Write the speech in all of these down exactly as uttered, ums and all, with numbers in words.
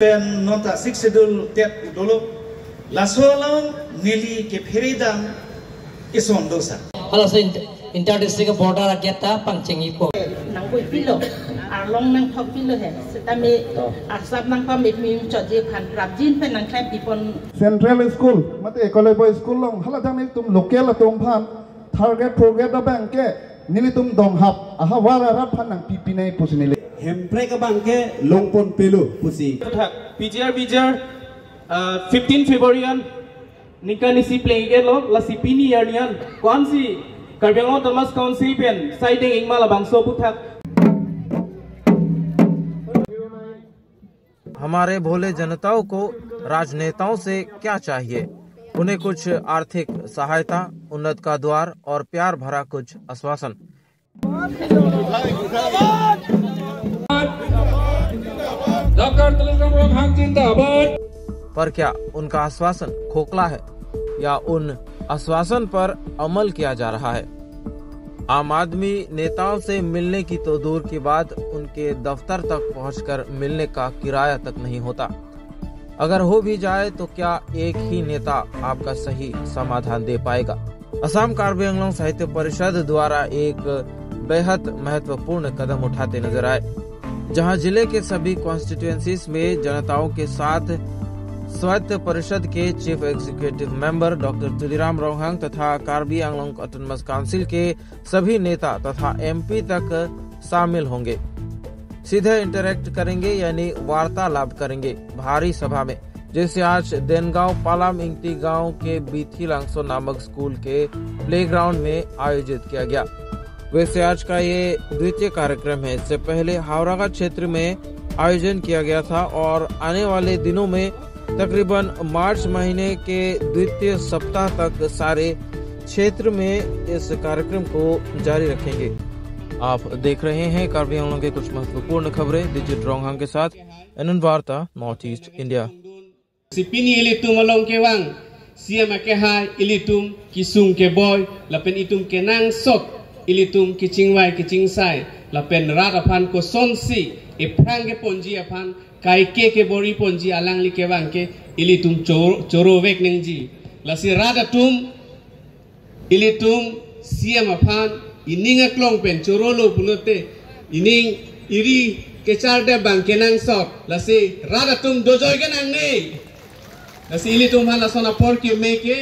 Pen non ta Sixth Schedule tet dolo. Laso along neli kephere dam ison do sa. Hala so inter district border ageta pangcheng ipo. Nang koi pilo, arlong nangthok pilo he. Setame arsap nangpamit mi chotji aphan prapjin pen nangklem pipon. Central School mate Eklavya School along hala jang nelitum local atum aphan third grade, fourth grade abang ke nelitum donghap ahavar arat aphan nangpipinai pusi neli. Hemprek abang ke longpon pelo pusi. Thak P G R B G R, uh, fifteen February an ningkan isi plengiklo, lasi pini arni an ko-ansi Karbi Anglong Autonomous Council pen sai deng ingma labangso aputhak. हमारे भोले जनताओं को राजनेताओं से क्या चाहिए? उन्हें कुछ आर्थिक सहायता, उन्नत का द्वार और प्यार भरा कुछ आश्वासन। डॉक्टर तुलसीराम रोंगहांग जिंदाबाद। पर क्या उनका आश्वासन खोखला है या उन आश्वासन पर अमल किया जा रहा है? आम आदमी नेताओं से मिलने की तो दूर की बात, उनके दफ्तर तक पहुंचकर मिलने का किराया तक नहीं होता। अगर हो भी जाए तो क्या एक ही नेता आपका सही समाधान दे पाएगा? असम कार्बी आंगलोंग साहित्य परिषद द्वारा एक बेहद महत्वपूर्ण कदम उठाते नजर आए, जहां जिले के सभी कॉन्स्टिट्यूएंसीज में जनताओं के साथ स्वायत्त परिषद के chief executive member doctor Tuliram Ronghang तथा कार्बी आंगलोंग ऑटोनमस काउंसिल के सभी नेता तथा एमपी तक शामिल होंगे, सीधे इंटरैक्ट करेंगे यानी वार्तालाप करेंगे भारी सभा में, जैसे आज देनगांव पालाम इंगती गांव के बीथी लांगसो नामक स्कूल के प्लेग्राउंड में आयोजित किया गया। वैसे आज का ये द्वितीय कार्यक्रम है। इससे पहले हावड़ागांव क्षेत्र में आयोजन किया गया था और आने वाले दिनों में तकरीबन मार्च महीने के द्वितीय सप्ताह तक सारे क्षेत्र में इस कार्यक्रम को जारी रखेंगे। आप देख रहे हैं कार्बी आंगलोंग के कुछ महत्वपूर्ण खबरें दिजित रोंगहांग के साथ। एनएन वार्ता, north east India. Si pini ilitum along kevang, C M akehai, ilitum kesung keboi, lapen itum kenangsot, ilitum kechingvai kechingsai, lapen rat aphan kosonsi ephrang keponji aphan, kaike kebor-iponji alangli kevang ke ilitum choro, chorovek nangji. Lasi rat atum ilitum C M aphan ining aklong pen chorolo pulote ining iri kecharde abang kenangsot, lasi rat atum dojoi kenangne. Lasi ilitum aphan lason apor keme ke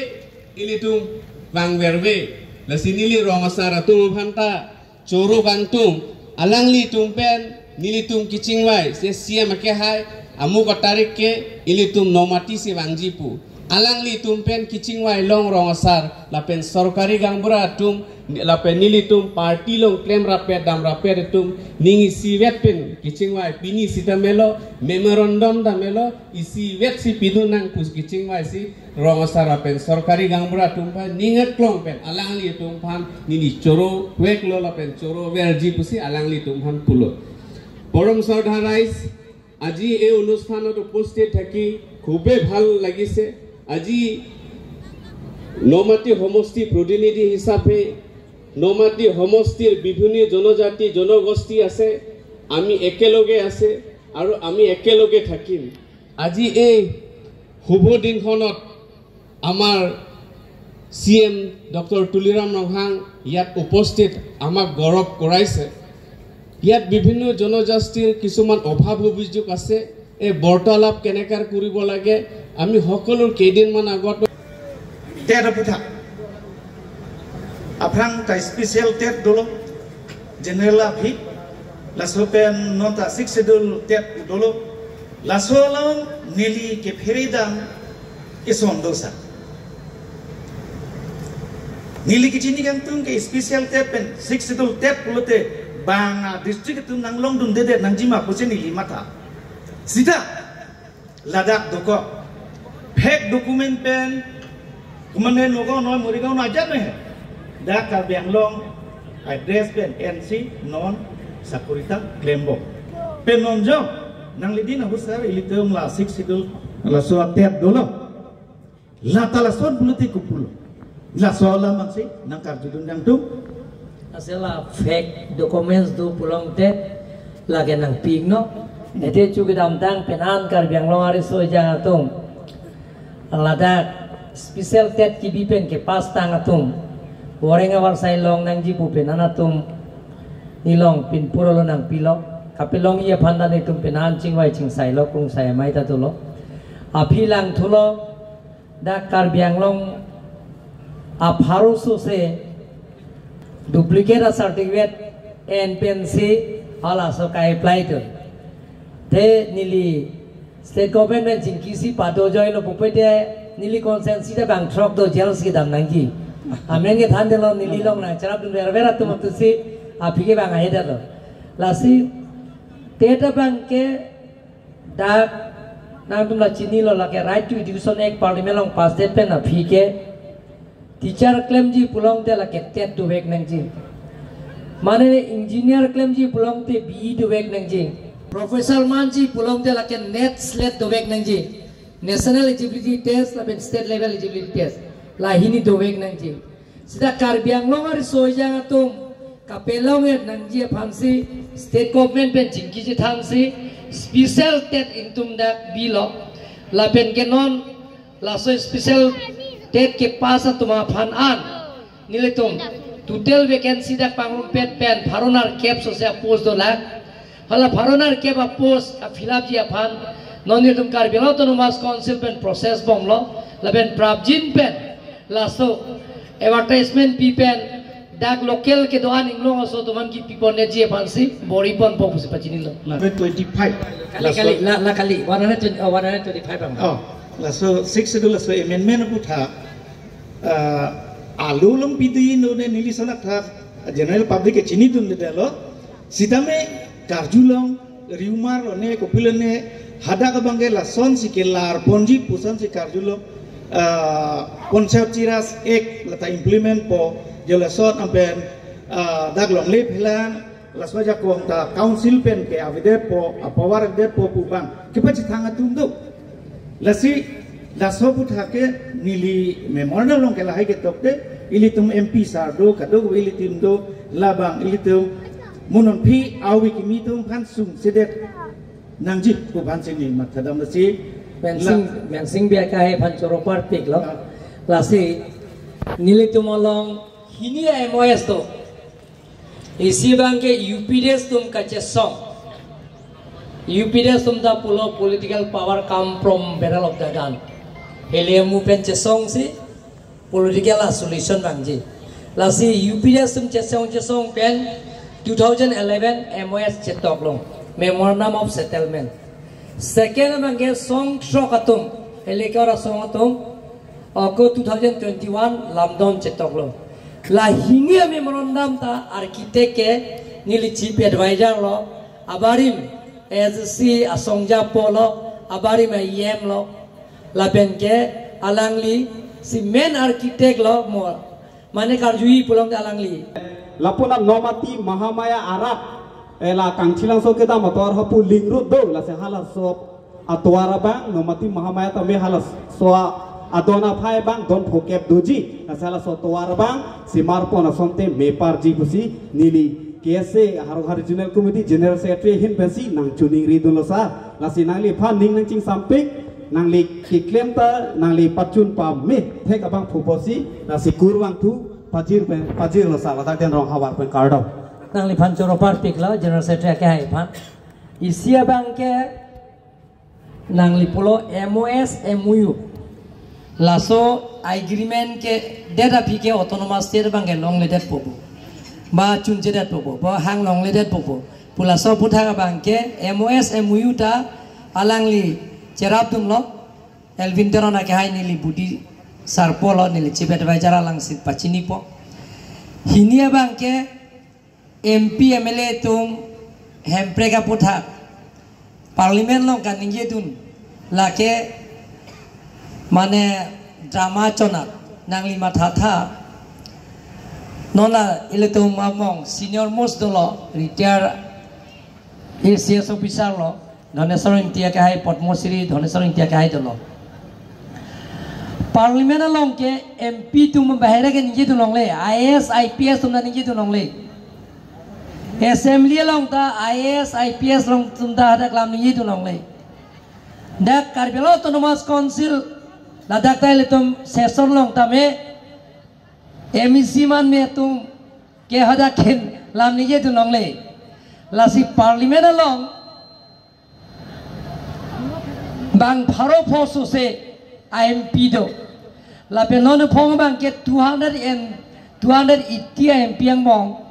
ilitum vangverve. Lasi neli rong asar atum aphan ta choro kangtung, alanglitum pen nelitum kechingvai, se C M akehai, amuk atarik ke ilitum nomati si vangji pu. Alanglitum pen kechingvai long rong asar, lapen sorkari gaonbura atum, lapen nelitum party along klemrap-et damrap-et atum, ning isivet pen kechingvai, pini sita melo, memorandum ta melo, isivet si pidun nang pu kechingvai si, rong asar lapen sorkari gaonbura atum aphan ning aklong pen alanglitum aphan neli choroveklo lapen choroverji pusi alanglitum aphan pulo. পৰম শ্ৰদ্ধাৰ ৰাইজ, আজি এই অনুষ্ঠানত উপস্থিত থাকি খুবেই ভাল লাগিছে। আজি নমাটি সমষ্টি প্ৰতিনিধি হিচাপে নমাটি সমষ্টিৰ বিভিন্ন জনজাতি জনগোষ্ঠী আছে, আমি একেলগে আছে আৰু আমি একেলগে থাকিম। আজি এই শুভ দিনখনত আমাৰ চি এম ডক্টৰ তুলিৰাম ৰংহাং ইয়াত উপস্থিত আমাক গৌৰৱ কৰাইছে। ইয়াত বিভিন্ন জনজাতিৰ কিছুমান অভাৱ অভিযোগ আছে, এই বাৰ্তালাপ কেনেকৈ কৰিব লাগে, আমি সকলো কেইদিনমান আগত tet aputhak. Aphrang ta special tet dolo, general aphi, laso pen non ta Sixth Schedule tet dolo, laso along neli kephere dam ison do sa. Neli kechini kangtung ke special tet pen Sixth Schedule tet pulote bang a-district atum nanglongdundedet nangjima pusi neli matha. Sita ladak dokok. Fake document pen, kumane Nagaon noi Morigaon ajat me. Dak Karbi Anglong address pen N C non sakori ta klembom. Pen non jong, nangli din ahut sar ilitum la Sixth Schedule laso a-tet dolo. Lata lason pulote kopulo. Laso alam ansi nangkarjudun nangtum. Asela fake documents do pulote lake nangpiknon. Ete chu kedamtang pen an Karbi Anglong ariso ejang atum ladak special TET kebi pen kepass tang atum voreng avarsai long nangji pu pen an atum nelong pinpur alo nangpilo. Kapelongji aphan ta netum pen an chingvai chingsailo, krungsai amei ta dolo. Aphi langthulo, dak Karbi Anglong apharo sose duplicate a certificate en pensi halaso ka-apply tun. Te neli state government pen chingkisi pado joilo pupe te neli constituency ta bang throk do, jails kedam nangji. Amen kethan delo, neli long nangcherap dun ver ver atum atumsi aphi ke bang ahe dalo. Lasi TET abang ke dak nangtum la chinilo, lake Right to Education Act Parliament along pass det pen aphi ke teacher klemji pulote lake TET dovek nangji. Mane engineer klemji pulote BE dovek nangji. Professor manji pulote lake NET SLET dovek nangji. National Eligibility Test lapen State Level Eligibility Test, lahini dovek nangji. Sita Karbi Anglong ariso ejang atum kapelong-et nangji aphansi state government pen chingki chethansi special TET ingtum dak bilo. Lapen ke non laso special TET kepass atum aphan an nelitum total vacancy dak pangrumpet pen pharo nerkep sose a-post dolang. Hala pharo nerkep a-post a-fill up ji aphan non nelitum Karbi Anglong Autonomous Council pen process bomlo, lapen prapjin pen laso advertisement pi pen dak local kedo-an inglong aso atum aphan kipi pon-etji aphansi bor-i ponpo pusi pachinilo. Number twenty-five. Kali, kali, la, la kali, one hundred twenty, oh, one hundred twenty-five ang. Oh, laso Sixth Schedule laso amendment aputhak, ah, alo long pidi no ne neli salak thak general public ke chinidundedetlo. Sitame karjulong riumar lone kopilone hadak abang ke lasonsi kelar ponji pusonsi karjulong, ah, Panchayati Raj Act lata implement po, jo lason ampen, ah, dak longle phelang, laso ajakong ta council pen ke avedetpo, a-power avedetpo pu bang kepachethang atum do. Lasi laso aputhak ke neli memorandum along ke lahai ketok te, ilitum MP sar do, kadokave ilitum do, labang ilitum mo non aphi awi kimi atum aphan sungsedet nangji pu aphansi neli mathadam. Lasi Mensing, la- Mensing Bey akehai aphan choro parpiklo. Ah. Lasi nelitum along hini a-MoS do. Isi abang ke UPDS atum kachesong. UPDS atum ta pulo political power come from barrel of the gun. Heli amu pen chesongsi political a-solution vangji. Lasi UPDS atum chesong chesong pen two thousand eleven MoS chetoklo, Memorandum of Settlement. Second abang ke song throk atum, heli ke ora song atum, ako two thousand twenty-one lamdon chetoklo. Lahini a-memorandum ta architect ke neli chief advisor lo, abarim ASDC asong japo lo, abarim a-EM lo, lapen ke alangli si main architect lo mo, mane karjuji pulote alangli. Lapu na Nomati Mahamaya arat, eh, la Kangchilangso kedam atovar hapu Lingrut do, lasi halaso atovar abang Nomati Mahamaya tame halaso adon aphai abang don phokep doji. Lasi halaso atovar abang simar pon asonte meparji pusi neli KSA Howraghat Regional Committee General Secretary ahin pensi nangchiningri dunlo sir. Lasi nangliphan ning nangchingsampik, nangli keklem ta nangli pachun pame thek abang phu pusi, lasi kurvangthu, pajir pen, pajirlo sir, ladak Dengrong havar pen kardom. Nangliphan choro parpiklo General Secretary akehai aphan. Isi abang ke nangli pulo MoS MoU. Laso agreement kedet aphi ke autonomous state abang ke longledetpo pu. Ba chunchedetpo pu. Ba hang longledetpo pu. Pu laso aputhak abang ke MoS MoU ta alangli cherapdunlo. Elwin Teron akehai neli budi sarpo lo, neli chief advisor alangsi pachinipo. Hini abang ke MP MLA atum hemprek aputhak Parliament along kaningjedun, lake mane drama chonat, nangli mathatha. Non la ilitum among senior most dolo, retired ACS officer lo, Dhaneswar Ingti akehai, Padma Shri Dhaneswar Ingti akehai dolo. Parliament along ke MP atum bahira ke ningjedun longle, IAS, IPS atum ningjedun longle. Assembly along ta I A S, I P S along atum ta hadak lam ningjedun longle. Dak Karbi Anglong Autonomous Council ladak ta ilitum session along tame M A C man me atum ke hadak ken lam ningjedun longle. Lasi Parliament along bang pharo pho sose M P do. Lapen non aphong abang ke two hundred and two hundred eighty M P angbong.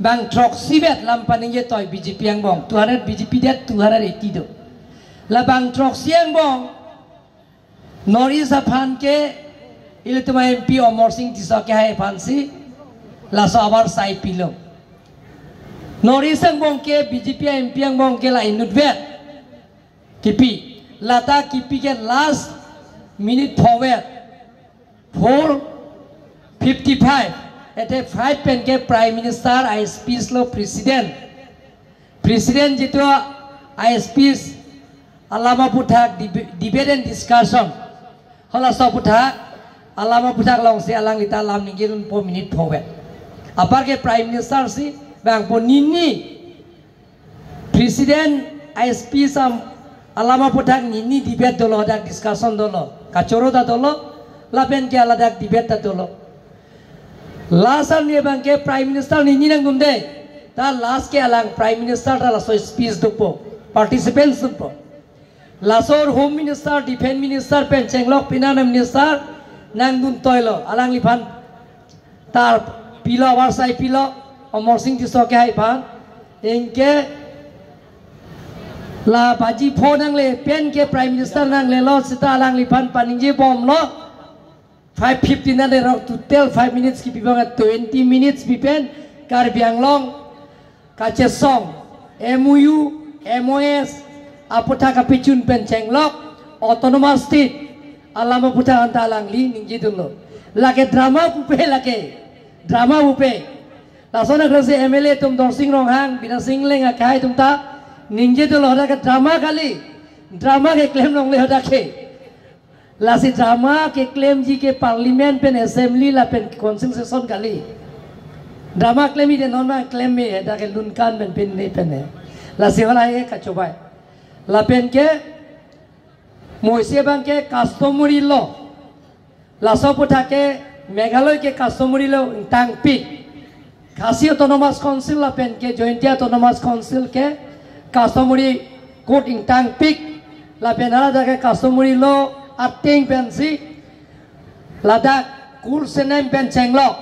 Bang throksi vet lam paningje toi B J P angbong. Two hundred B J P det two hundred eighty do. La bang throksi angbong North East aphan ke ilitum M P Amarsing Tisso kehai aphansi laso abar sai pilo. North East angbong ke B J P M P angbong ke la inut vet kipi. Lata kipi ke last minute forward four fifty-five. Ete five pen ke Prime Minister I speech lo President. President jitu I speech alam aputhak deb-, debate and discussion. Halaso aputhak alam aputhak alongsi alangli ta lam ningjedunpo minute forward. Apar ke Prime Minister si bangpo nini President I speech am alam aputhak nini debate dolo, dak discussion dolo, kachoro ta dolo, lapen ke hala dak debate ta dolo. Last an ye bang ke Prime Minister nini nangdunde. Ta last ke alang Prime Minister ta laso speech dopo, participants dopo. Laso Home Minister, Defence Minister pen chenglok pina na minister nangdun toilo, alangliphan ta pilo, abar sai pilo, Amarsing Tisso kehai aphan. Anke la baji pho nangle pen ke Prime Minister nanglelo seta alangliphan paningje bomlo. Five fifteen na derok, total five minutes kipi bang, twenty minutes pi pen Karbi Anglong kachesong M O U, M O S aputhak kapachun pen chenglok, Autonomous State alam aputhak anta alangli ningjedunlo. Lake drama pupe, lake drama pupe. Lason akrasi M L A atum Dorsing Ronghang, Bidya Sing Engleng akehai atum ta ningjedunlo, lake drama kali. Drama keklem longle hadak ke. Lasi drama keklemji ke Parliament pen, Assembly lapen Council session kali. Drama klemji de, non ma klem me, dak ke lunkan pen pin ne pen ne. Lasi hala ke kachobei. Lapen ke moise bang ke customary law. Laso aputhak ke Meghalaya ke customary law ingtangpik. Khasi Autonomous Council lapen ke Jaintia Autonomous Council ke customary code ingtangpik, lapen hala dak ke customary law ateng pensi ladak kur senem pen chenglok,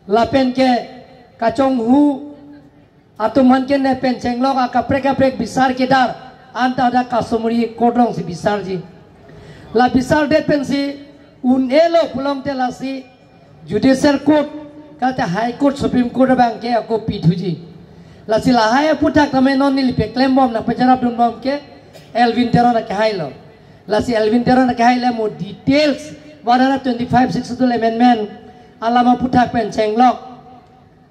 lapen ke kachonghu atum aphan ke ne pen chenglok akaprek kaprek bisar kedar anta dak customary code alongsi bisarji. La bisardet pensi un-elo pulote lasi Judicial Court, kalite High Court, Supreme Court abang ke ako pithuji. Lasi lahai aputhak tame non neli paklem bom, nangpacherap dun bom ke Elwin Teron akehai lo. Lasi Elwin Teron akehai le mo details one hundred twenty-five Sixth Schedule Amendment alam aputhak pen chenglok,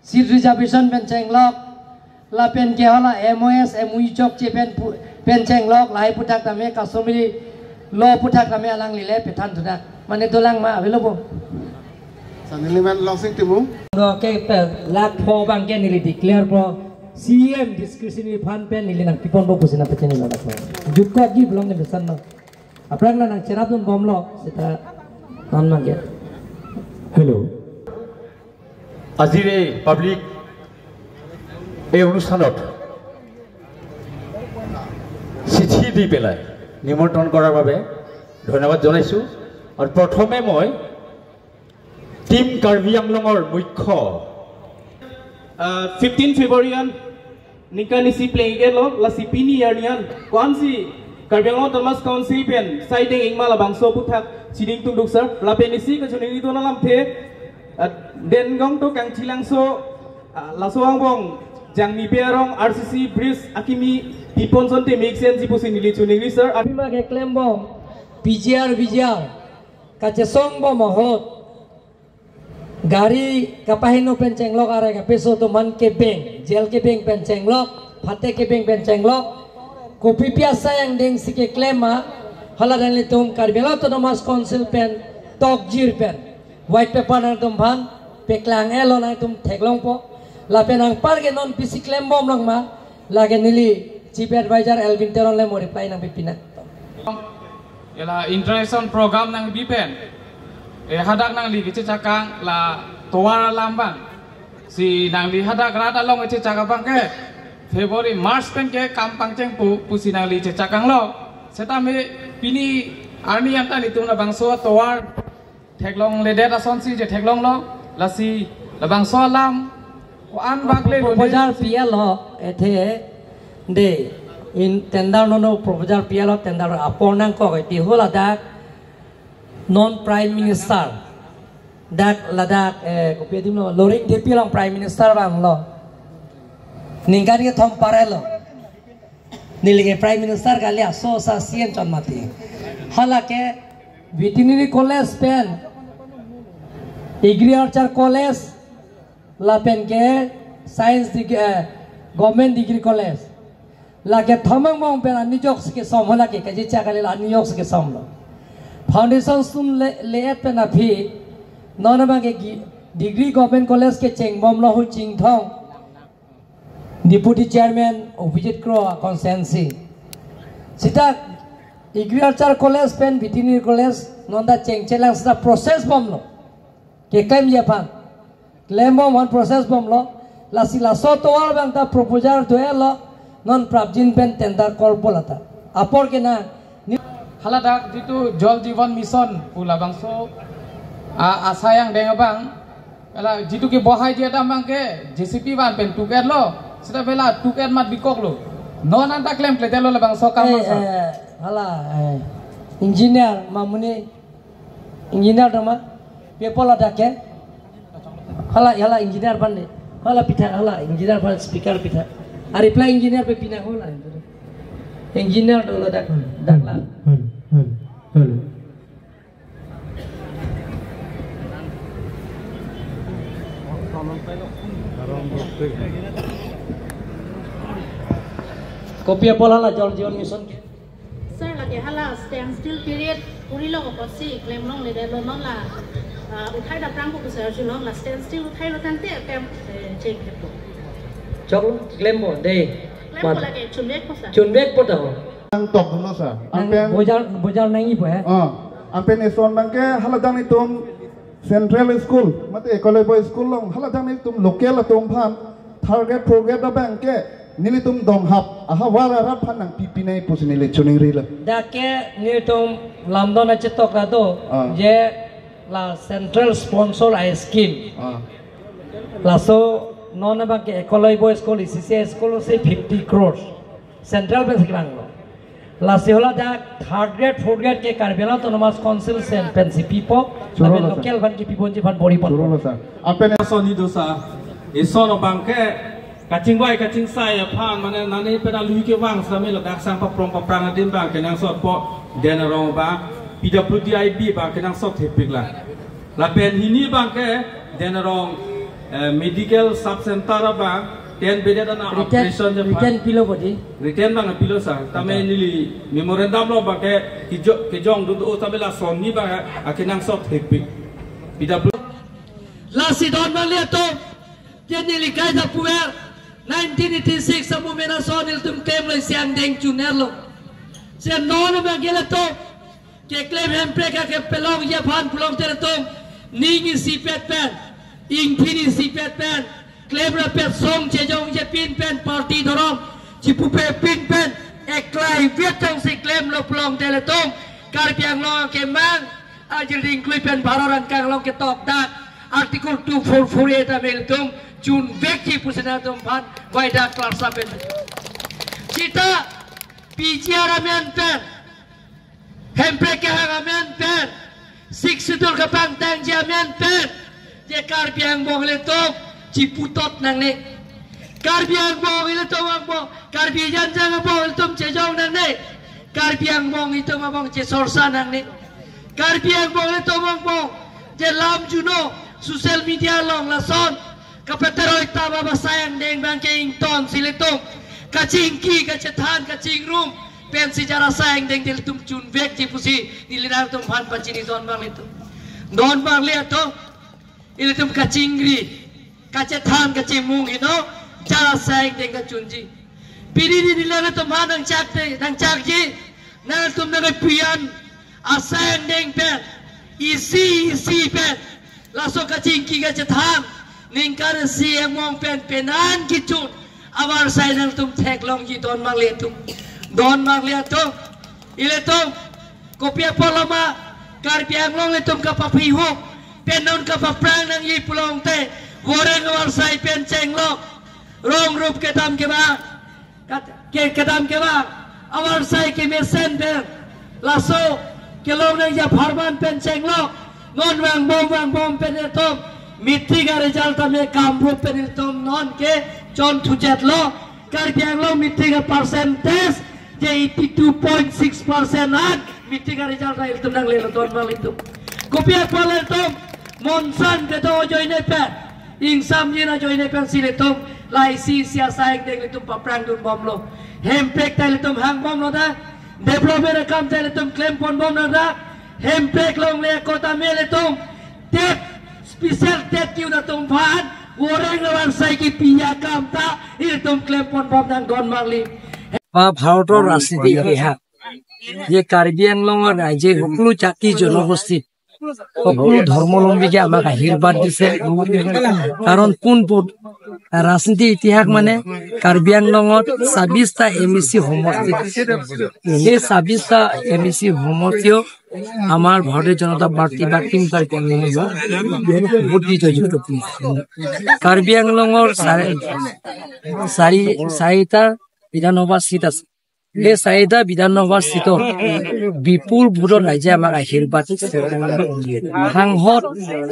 seat reservation pen chenglok, lapen ke hala M O S, M O U chokche pen pu-, pen chenglok, lahai aputhak tame customary law aputhak tame alangli le pethan thudak. Mane dolang ma available. Sa neli man Longsing Timung. Oke, pe, lakh pho bang ke neli declare po C M discretionary fund pen neli nangpiponpo pusi nangpachini lo lakh pho. Jutkok ji belong ne besan lo. Aphrang nangcherap dun bomlo, seta non bang ke. Hello. আজিৰ এই পাব্লিক এই অনুষ্ঠানত চিঠি দি পেলাই নিমন্ত্ৰণ কৰাৰ বাবে ধন্যবাদ জনাইছোঁ। আৰু প্ৰথমে মই টিম কাৰ্বি আংলঙৰ মুখ্য, আহ, fifteen February an ningkan isi plengiklo, lasi pini arni an ko-ansi Karbi Anglong Autonomous Council pen sai deng-ik ma labangso aputhak chiding tungduk sir, lapen isi kachoningri dun alamthe, ah, Dengong to Kangchilangso, ah, laso angbong Jangmi Berong R C C bridge akimi pipon sonte mixen ji pusi neli choningri sir. Apima keklem bom P G R, V G R kachesong bom ahut, gari kapaheno pen chenglok, arai kapeso atum aphan kebeng, jail kebeng pen chenglok, phate kebeng pen chenglok, kopi pi asai angdengsi keklem ma, hala dak nelitum Karbi Anglong Autonomous Council pen tokjir pen white paper nangtum aphan paklang-elo, nangtum theklongpo. Lapen anpar ke non pisi klembom lang ma, lake neli Chief Advisor Elwin Teron le mo reply nangpi pinang. Ela interaction program nangpi pen. Eh, hadak nangli kechechak-ang la tovar alam abang. Si nangli hadak rat along kechechak abang ke February, March pen ke kam pangcheng pu, pusi nangli chechak-ang lo. Setame pini arni anta nelitum labangso tovar theklongledet asonsi chetheklonglo, lasi labangso alam ko-an bak le proposal pi-et lo, ethe de in tender nono proposal pi-et lo, tender apor nangkok eti haladak non Prime Minister dak ladak, eh, kopi adim lo, Loringthepi along Prime Minister vanglo. Ningkan kethom parelo. Neli ke Prime Minister kali, aso sa C M chot mati. Halake Veterinary College pen Agriculture College lapen ke Science Degree, eh, Government Degree College. Lake thom angbong pen anijok si kesom, halake kachechak kali, la anijok si kesom lo. Foundation stone le, le-et pen aphi non abang ke gi-, Degree Government College kechengbomlo hu Chinthong. Deputy Chairman Abhijit Kro constituency. Sita Agriculture College pen Veterinary College non ta chengchelang sita process bomlo. Keklemji aphan. Klembom aphan process bomlo. Lasi laso tovar abang ta proposal do-et lo. Non prapjin pen tender call po lata. Apor ke na Ni-, haladak jitu Jal Jeevan Mission pu labangso a-, asai angdeng abang. Ela jitu ke bohai ji adam abang ke J C B van pen tuk-et lo. Sita bela tuk-et mat bikok lo. Non anta klemkledetlo labangso akam, eh, bangso. Eh, hala, eh, engineer mamuni, engineer doma. Pi apot ladak ke? Hala, hala engineer aphan de. Hala pitha, hala engineer aphan speaker pitha. A-reply engineer pen pinang hala. Engineer dolo dak, dak la. Hello, hello, hello. Kopi apot hala Jal Jeevan Mission ke? Sir, lake hala standstill period puri lo ko si klemlongledetlo, non la, ah, uthai dapprang ko sir, si non la standstill uthai lo tangte pen, eh, check ko. Choklo, klempo, de. Klempo. Mat- lake chunvekpo sir. Chunvekpo ta ho. Nangtok dolo sir. Nang anpen bojar, bojar nangjipo he. Ah, anpen eson abang ke haladak nelitum Central School, mate Eklavya Boys School along, haladak nelitum local atum aphan third grade, fourth grade abang ke nelitum donghap ahavar arat aphan nangpi pinai pusi neli chiningrilo. Dak ke nelitum lamdon achetok ra do, ah, je la central sponsor a-scheme. Ah. Laso non abang ke Eklavya Boys School, E C C School si fifty crores. Central pensi kevanglo. Lasi haladak third grade, fourth grade ke Karbi Anglong Autonomous Council sen pensi pipo, choro lapen lo, sir. Local aphan ke piponji aphan bor-i pon. Choro lo, sir. Anpen eson ni do sir. Eson abang ke kachingvai kachingsai aphan, mane nani pen alui kevang sami ladak sang paprong paprang adim abang kenangsotpo, den arong abang, P W D I B abang kenangsot thepik lang. Lapen hini abang ke den arong, eh, medical sub center abang, ten bedded an written, operation de written pilo bodi. Written abang pilo sir. Tame, okay, neli memorandum along abang ke kejo-, kejong dun do tame lason ni abang akenangsot thepik. P W. Lasi don abang le atum, je neli kaita puver, nineteen eighty-six a-movement ason nelitum klemlo, isi angdeng chunverlo. Si non abang ke latum keklem hemprek akepalongji aphan pulongte latum ning isipet pen, ingphin isipet pen, klem rapet, song chejongje pin pen, party dhorom chipupe pin pen, eklai vet jongsi klemlo pulongte latum Karbi Anglong akemang ajir dingklui pen Bharat angkang along ketok dak Article two four four A ta nelitum chunvekji pusi nangtum aphan vaidak klarsa pen. Sita P G R amen pen, hemprek kehang amen pen, Sixth Schedule kapangtangji amen pen, je Karbi Anglong ilitum chiputot nangne. Karbi Anglong ilitum angbong, Karbi Anjang angbong ilitum chejong nangne. Karbi Anglong ilitum angbong chesorsa nangne. Karbi Anglong ilitum angbong je lam juno social media along lason kapateroi taba ba asai angdeng abang ke ingtonsi ilitum kachingki, kachethan, kachingrum pensi jar asai angdeng ilitum chunvekji pusi neli nangtum aphan pachini don abang ilitum. Don abang le atum, ilitum kachingri, Kachethan kachimung heno, ja asai angdeng kachunji. Pini nelitum aphan nangchakte, nangchakji, nangtum nangkepu-an asai angdeng pen, isi isi pen, laso kachingki kachethan, ningkan isi angbong pen penan kechun, avarsai nangtum theklongji don manglitum. Don manglitum. Ilitum, kopi apotlo ma, Karbi Anglong ilitum kapapihuk, penon kapaphrang nangji pulote, voreng avarsai pen chenglok, rong rup kedam kevang, kat-, ke-, kedam kevang, avarsai kemesen pen, laso kelong nangji apharman pen chenglok, non vangbom vangbom pen ilitum, matric a-result tame kamrup pen ilitum non ke chon thujetlo, Karbi Anglong matric a-percentage je eighty two point six percent an matric a-result ilitum nanglelo don manglitum. Kopi apotlo ilitum monsan kedo ajoine pen, ingsamjin ajoine pensi ilitum la isi isi asai angdeng ilitum paphrang dunbomlo. Hemprek ta ilitum hangbomlo da, development akam ta ilitum klemponbomlo da, Hemprek longle ako tame ilitum TET, special TET kiu atum aphan voreng avarsai kipi akam ta ilitum klemponbom nang don mangli. বা ভাৰতৰ ৰাজনীতি ইতিহাস যে কাৰ্বি আংলঙৰ ৰাইজে সকলো জাতি জনগোষ্ঠী, সকলো ধৰ্মাৱলম্বীকে আমাক আশীৰ্বাদ দিছে। কাৰণ পোন পোন ৰাজনীতি ইতিহাস মানে কাৰ্বি আংলঙত ছাব্বিশটা এম ই চি সমষ্টি, সেই ছাব্বিশটা এম ই চি সমষ্টিও আমাৰ ভাৰতীয় জনতা পাৰ্টি বা টিম কাৰ্বি আংলঙে ভোট দি জয়যুক্ত কৰিছে। কাৰ্বি আংলঙৰ চাৰি, চাৰি, চাৰিটা বিধানসভা চিট আছে। সেই চাৰিটা বিধানসভা চিটত বিপুল ভোটত ৰাইজে আমাক আশীৰ্বাদ দিছে। সাংসদ,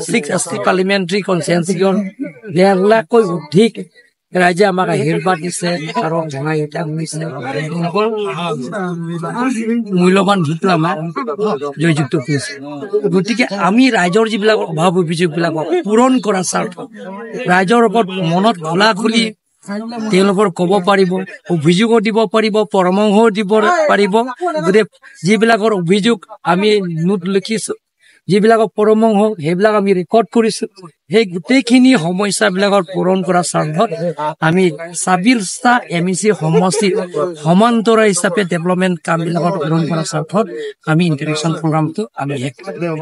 ছিক্স এছ টি পাৰ্লিমেণ্টাৰী কনষ্টিটুৱেঞ্চিৰ ডেৰ লাখকৈ অধিক ৰাইজে আমাক আশীৰ্বাদ দিছে আৰু জনাই এটা শুনিছে। মূল্যৱান ভোটটো আমাক জয়যুক্ত কৰিছে। গতিকে আমি ৰাইজৰ যিবিলাক অভাৱ অভিযোগবিলাক পূৰণ কৰাৰ স্বাৰ্থত, ৰাইজৰ ওপৰত মনত খোলা খুলি তেওঁলোকৰ ক'ব পাৰিব, অভিযোগো দিব পাৰিব, পৰামৰ্শও দিব পাৰিব। গতিকে যিবিলাকৰ অভিযোগ আমি নোট লিখিছো, যিবিলাকৰ পৰামৰ্শ সেইবিলাক আমি ৰেকৰ্ড কৰিছো, সেই গোটেইখিনি সমস্যাবিলাকৰ পূৰণ কৰাৰ স্বাৰ্থত আমি ছাব্বিশটা এম ই চি সমষ্টিত সমান্তৰাল হিচাপে ডেভেলপমেণ্ট কামবিলাকৰ পূৰণ কৰাৰ স্বাৰ্থত আমি ইণ্টাৰেকশ্যন প্ৰগ্ৰামটো আমি শেষ কৰিম।